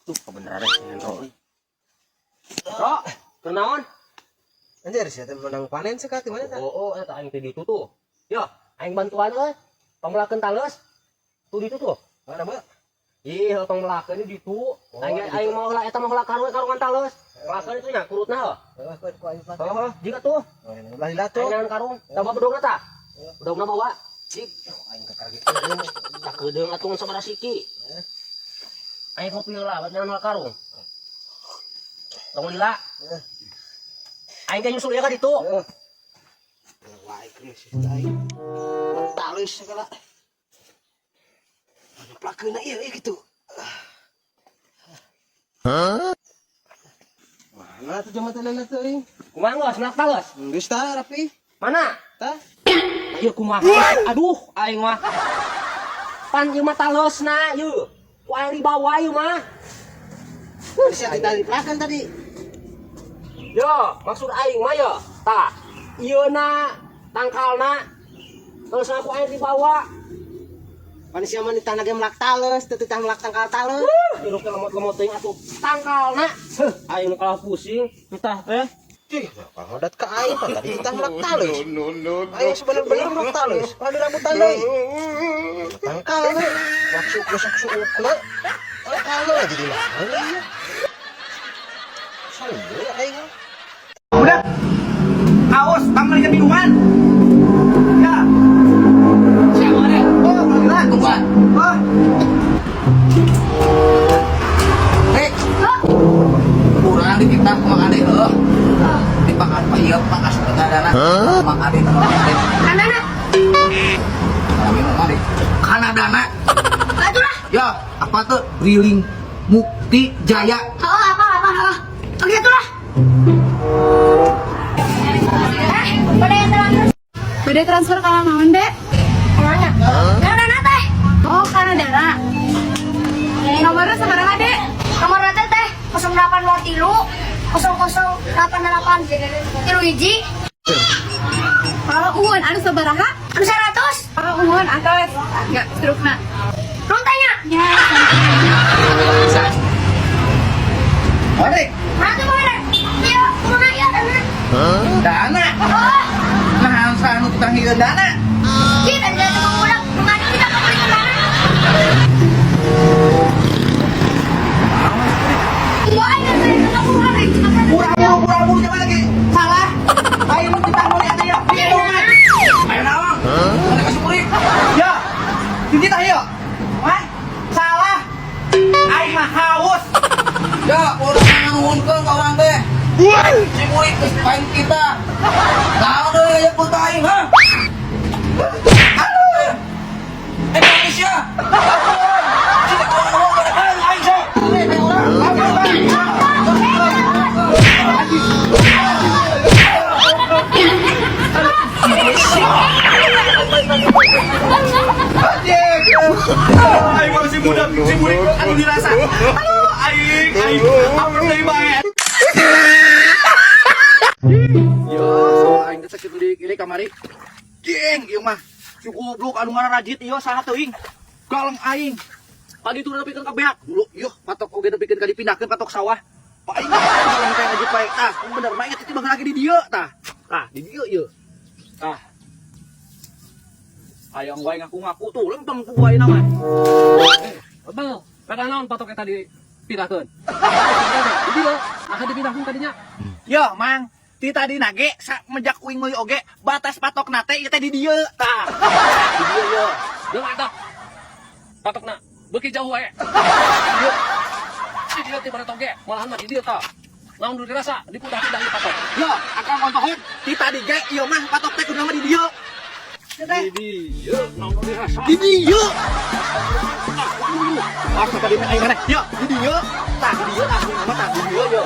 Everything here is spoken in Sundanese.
Tuh, kebenaran si Hendro euy. Bro, kunaon? Anjir, sia teh menang panen sekali mana tah? Oh, eta aing teh ditu tuh. Yo, aing bantuan euy. Pangmelakeun tales. Tuh ditu tuh. Mana, Mbak? Ih, pangmelakeun di ditu. Oh, Aing di aing ditu. mau heula eta mah heula karung karungan tales. Melakeun itu nya kurutna heuh. Heeh, kuat ku aing. Heuh, jiga tuh. Oh, ulah lila tuh. Aing naon karung. Tambah bedogna tah. Bedogna bawa. Jig, Aing kakar gitu. Tak kedeung atuh ngan sabaraha siki. Aing kopi heula, bat naon karung. Tong lila. Aing teh nyusul ya ka ditu. Heeh. Wah, aing sih aing. Tales segala. Mana plakeuna ieu ieu gitu. Hah? Mana tuh jembatanna tuh aing? Kumaha geus melak tales? Geus tah rapi. Mana? Tah. Ieu kumaha? Aduh, aing mah. Pan ieu mah talesna ieu. Ku aing dibawa ieu mah. Bisa tidak diplakan tadi. Yo, maksud aing mah yo. Tah, ieu na tangkalna terus aku aing dibawa. Manusia mah di tanah ge melak tales, teu titah melak tangkal tales. Hirup teh lemot-lemot teuing atuh tangkalna. Heuh, aing nu kalah pusing entah teh. Ih, ngodat ka aing pan tadi titah melak tales. Aing sebener-bener melak tales. Pan rambutan deui. Tangkal we. Maksud gosok suukna. Tangkalna jadi naon ieu? Salieu aing. Udah. Awas, bang minuman. Ya. Siapa deh? Oh, gila. Tungguan. Oh. Rek. Kurang di kita Mang Ade heuh. Di pakas pa ieu pakas dana. Mang Ade, Mang Ade. Kanana. Mang Ade. Kana dana. Batu lah. Ya, apa tuh? Briling Mukti Jaya. Oh, apa apa apa. Oke, itu lah. Eh, pada yang transfer. Bade transfer ka naon, Dek? Kemana? Kana teh. Oh, kana dana. Nomornya sabaraha, Dek? Nomor teh teh 0803 0088 31. Oh, uhun anu sabaraha? Anu 100. Oh, uhun atos. Enggak, strukna. Nuhun tanya. Ya. Oh, Rek. Mana tuh mana? Iya, kumaha ya dana? Dana. Oh, Nah, anu tukang hieun dana. kita tidak tukang budak. Mengadu kita kebeli dana. Wah, aing saya tukang budak. Pura-pura pura-pura coba lagi. Salah. Ayo kita mau lihat ya. Minuman. Ayo nawang. Mana kasih murid? Ya. Di kita yuk. Man, salah. Aing mah haus. Ya, urang nganuhunkeun ka urang teh. Si murid geus pain kita. Naon deui aya pun aing, ha? Aduh. Eh, Indonesia. Ampun. Sini ka urang ngomong ka aing sok. Eh, urang. Ampun. Anjing. Aing masih muda, si murid anu dirasa. Aduh, aing, aing. Ampun deui bae. Yo, so aing teh sakit di kiri kamari. Jeng, ieu mah. Si goblok anu ngararajit ieu saha teuing. Galeng aing. Pagi turun nepikeun ka beak. Dulu, yeuh, patok oge nepikeun ka dipindahkeun patok sawah. Pak aing galeng teh ngajit bae. Tah, bener mah inget bang lagi di dieu tah. Tah, di dieu ieu. Tah. Hayang wae ngaku-ngaku tuh, lempeng ku wae nama. Bang, pada naon patok eta dipindahkeun? Di dieu, akan dipindahkeun tadinya. Yo, Mang. Ti tadi nage mejak uing meuli oge batas patok nate ieu teh di dieu tah. Di dieu ye. Deung eta. Patokna beuki jauh wae. Di dieu. Di dieu teh bareto ge, malahan mah di dieu tah. Naon nu dirasa dipindah-pindah ieu patok. Yo, akang ontohon ti tadi ge ieu mah patok teh kudu mah di dieu. Di dieu naon nu dirasa. Di dieu. Ah, tadi aing mana? Yo, di dieu. Tah, di dieu tah, mah tah di dieu yo.